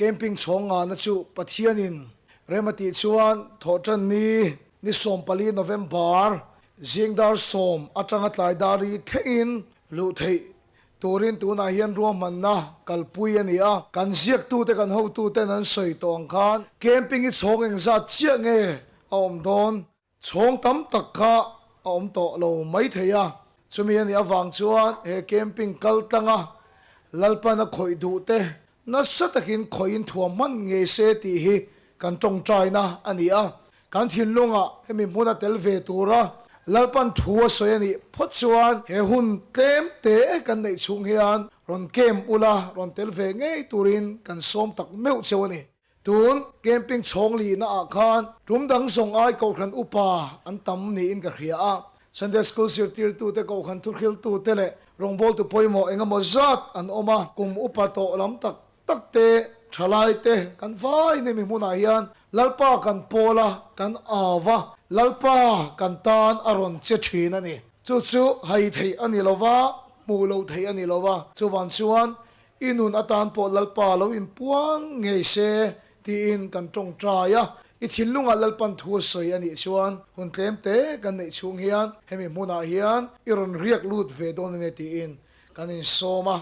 Camping chhawng ngahna chu Pathianin rem a tih chuan Thawhṭanni ni 14 November zing dar sawm atanga tlai dar ri thlengin luh theih turin tunah hian ruahmanna kalpui a ni a. Kan ziaktute kan hotuten an sawi tawh ang khan camping hi chhawng engzat chiah nge a awm dawn? Chhawng tam tak kha a awm tawh lo mai thei a, chumi a nih avang chuan he camping kal tlanga Lalpan a khawih duh te nasa takin khawihin thuam hman ngei se tih hi kan tawngtaina a ni a. Kan thinlungah hemi hmuna tel ve tura Lalpan thu a sawi a nih phawt chuan he hun tlem te kan neih chhung hian rawn camp ula rawn tel ve ngei turin kan sawm tak meuh cheu a ni. Tun camping chhawng lihna ah khan tum dang zawng ai kohhran upa an tam niin ka hria a. Sunday School zirtirtute, kohhran thuhriltute leh rawngbawltu pawimawh eng emaw zat an awm a. Kum upa tawh lam tak tak te, thalai te kan vai nemi hmunah hian Lalpa kan pawl a, kan au a, Lalpa kan tan a rawn che thin a ni. Chu chu hai theih a ni lo va, hmuh loh theih a ni lo va. Chuvang chuan I nun atan pawh Lalpa lo inpuang ngei se tiin kan tawngtai a, i thinlungah Lalpan thu a sawi a nih chuan hun tlem te kan neih chhung hian hemi hmunah hian i rawn riak lut ve dawn a nia tiin kan insawm a.